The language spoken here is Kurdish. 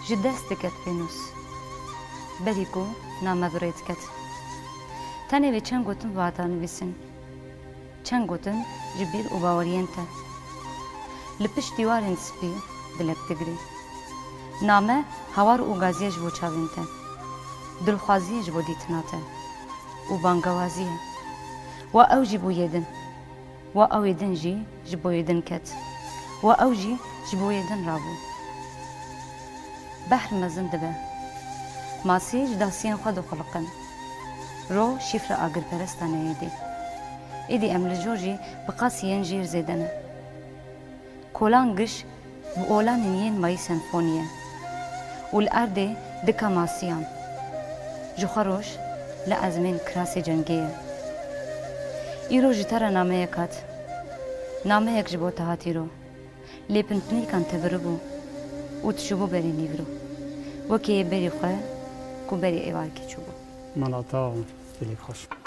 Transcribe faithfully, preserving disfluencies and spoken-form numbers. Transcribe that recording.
Ji dest diket pênûs. Berî ku name bi rê diket. Tenê vê çend gotin vata nivîsîn. Çend gotin ji bîr û baweriyên te. Li pişt dîwarên spî dilek digirê. Name hawar û gaziye ji bo çavên te. Dilxwaziye ji bo dîtina te. Û bangewaziye. Wa ew jî bû yê din. Wa ew ê din jî ji bo yê din ket. Wa ew jî ji bo yê din rabû. Behr mezin dibe. Masî ji dasiyên xwe dixuliqin. Ro şîfre agirperestan e êdî. Êdî em li jor jî bi qasiyên jêr zêde ne. Kolan giş bi olanên yên mayî senfonî ye û li erdê dika masiyan. Ji xwe roj li ezmên kirasê cengê ye. Îro ji te re nameyek hat. Nameyek ji bo te hat îro. Lê pinpinîkan te biribû û tu çûbû berî nîvro. Wekî yê berî xwe ku berî êvarkê çûbû. Mala te ava, gelek xweş.